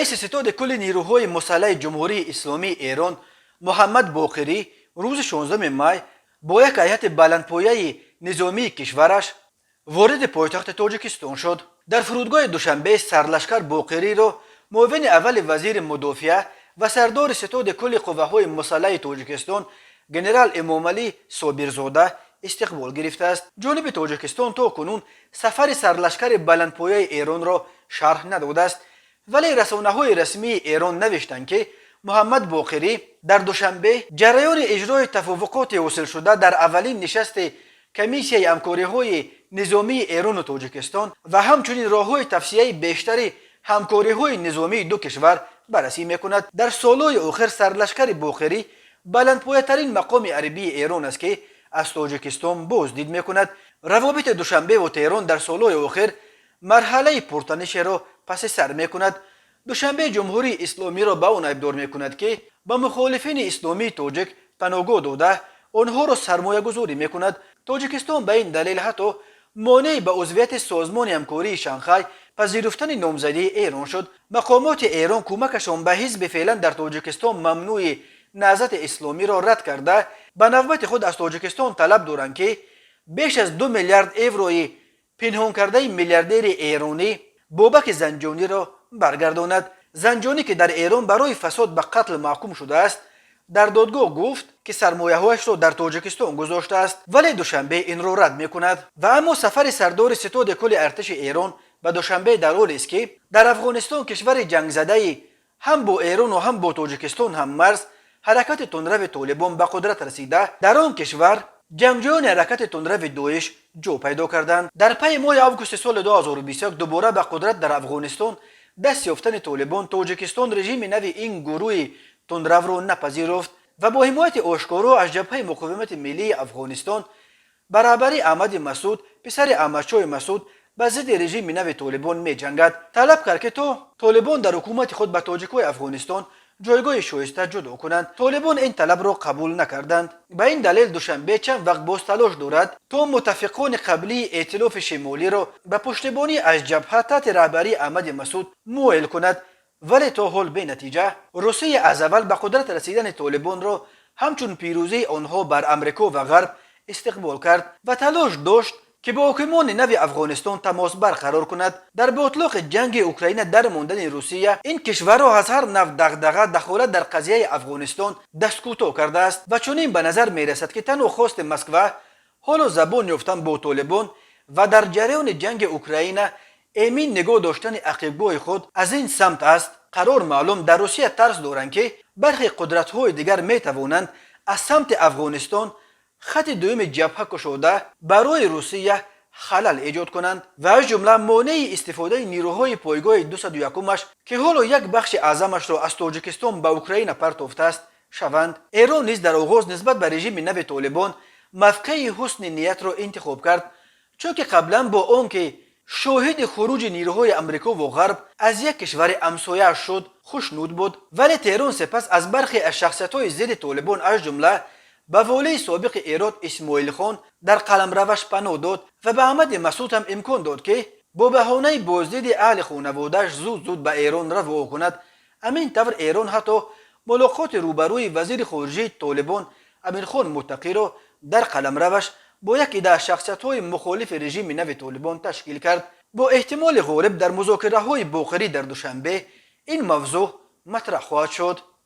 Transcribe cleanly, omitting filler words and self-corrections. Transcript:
Раиси Ситоди кулли нирӯҳои мусаллаҳи Ҷумҳурии Исломии Эрон Муҳаммад Боқирӣ рӯзи 16 май бо як ҳайати баландпояи низомии кишвараш вориди пойтахти Тоҷикистон шуд. Дар фурудгоҳи Душанбе сарлашкар Боқириро муовини аввали вазири мудофиа ва сардори Ситоди кулли қувваҳои мусаллаҳи Тоҷикистон генерал Эмомалӣ Собирзода истиқбол гирифтааст. Ҷониби Тоҷикистон то кунун сафари сарлашкари баландпояи Эронро шарҳ надодааст, вале расонаҳои расмии Эрон навиштанд, ки Муҳаммад Боқирӣ дар Душанбе ҷараёни иҷрои тавофуқоти ҳосилшуда дар аввалин нишасти Комиссияи ҳамкориҳои низомии Эрону Тоҷикистон ва ҳамчунин роҳҳои тавсеаи бештари ҳамкориҳои низомии ду кишвар баррасӣ мекунад. Дар солҳои охир сарлашкари Боқирӣ баландпоятарин мақоми ҳарбии Эрон аст, ки аз Тоҷикистон боздид мекунад. Равобити Душанбеву Теҳрон дар солҳои охир марҳалаи пуртанишеро паси сар мекунад. Душанбе Ҷумҳурии Исломиро ба он айбдор мекунад, ки ба мухолифини исломии тоҷик паноҳгоҳ дода, онҳоро сармоягузорӣ мекунад. Тоҷикистон ба ин далел ҳатто монеи ба узвияти Созмони ҳамкории Шанхай пазируфтани номзадии Эрон шуд. Мақомоти Эрон кӯмакашон ба ҳизби феълан дар Тоҷикистон мамнӯи Наҳзати Исломиро рад карда, ба навбати худ аз Тоҷикистон талаб доранд, ки беш аз 2 миллиард еврои пинҳонкардаи миллиардери эронӣ Бобаки Занҷониро баргардонад. Занҷонӣ, ки дар Эрон барои фасод ба қатл маҳкум шудааст, дар додгоҳ гуфт, ки сармояҳояшро дар Тоҷикистон гузоштааст, вале Душанбе инро рад мекунад. Ва аммо сафари сардори Ситоди кулли артиши Эрон ба Душанбе дар ҳолест, ки дар Афғонистон, кишвари ҷангзадаи ҳам бо Эрону ҳам бо Тоҷикистон ҳаммарз, ҳаракати тундрави Толибон ба қудрат расида, дар он кишвар ҷангҷӯёни ҳаракати тундрави Доиш ҷо пайдо карданд. Дар пайи моҳи августи соли 2021 дубора ба қудрат дар Афғонистон даст ёфтани Толибон, Тоҷикистон режими нави ин гурӯҳи тундравро напазируфт ва бо ҳимояти ошкоро аз Ҷабҳаи муқовимати миллии Афғонистон ба раҳбарии Аҳмади Масуд, писари Аҳмадшоҳи Масуд, ба зидди режими нави Толибон меҷангад, талаб кард, ки то Толибон дар ҳукумати худ ба тоҷикҳои Афғонистон ҷойгоҳи шоиста ҷудо кунанд. Толибон ин талабро қабул накарданд. Ба ин далел Душанбе чанд вақт боз талош дорад, то муттафиқони қаблии Эътилофи Шимолиро ба пуштибонӣ аз ҷабҳа таҳти раҳбарии Аҳмади Масуд муоил кунад, вале то ҳол бенатиҷа. Русия аз аввал ба қудрат расидани Толибонро ҳамчун пирӯзии онҳо бар Амрико ва Ғарб истиқбол кард ва талош дошт, ки бо ҳокимони нави Афғонистон тамос барқарор кунад. Дар ботлоқи ҷанги Украина дар мондани Русия ин кишварро аз ҳар нав дағдаға, дахолат дар қазияи Афғонистон дасткӯтоҳ кардааст ва чунин ба назар мерасад, ки танҳо хости Москва ҳоло забон ёфтан бо Толибон ва дар ҷараёни ҷанги Украина эмин нигоҳ доштани ақибгоҳи худ аз ин самт аст. Қарор маълум, дар Русия тарс доранд, ки бархе қудратҳои дигар метавонанд аз самти Афғонистон хати дуюми ҷабҳа кушода, барои Русия халал эҷод кунанд ва аз ҷумла монеи истифодаи нирӯҳои пойгоҳи 201-аш, ки ҳоло як бахши аъзамашро аз Тоҷикистон ба Украина партофтааст, шаванд. Эрон низ дар оғоз нисбат ба режими нави Толибон мавқеи ҳусни ниятро интихоб кард, чунки қаблан бо он ки шоҳиди хуруҷи нирӯҳои Амрикову Ғарб аз як кишвари ҳамсояаш шуд, хушнуд буд. Вале Теҳрон сипас аз бархе аз шахсиятҳои зидди Толибон, аз ҷумла ба волии собиқи Ҳерот Исмоилхон, дар қаламраваш паноҳ дод ва ба Аҳмади Масуд ҳам имкон дод, ки бо баҳонаи боздиди аҳли хонаводааш зуд зуд ба Эрон раво кунад. Ҳамин тавр Эрон ҳатто мулоқоти рӯбарӯи вазири хориҷии Толибон Амирхон Муттақиро дар қаламраваш бо як ида аз шахсиятҳои мухолифи режими нави Толибон ташкил кард. Бо эҳтимоли ғолиб дар музокираҳои Боқирӣ дар Душанбе ин мавзӯъ матраҳ хоҳад шуд.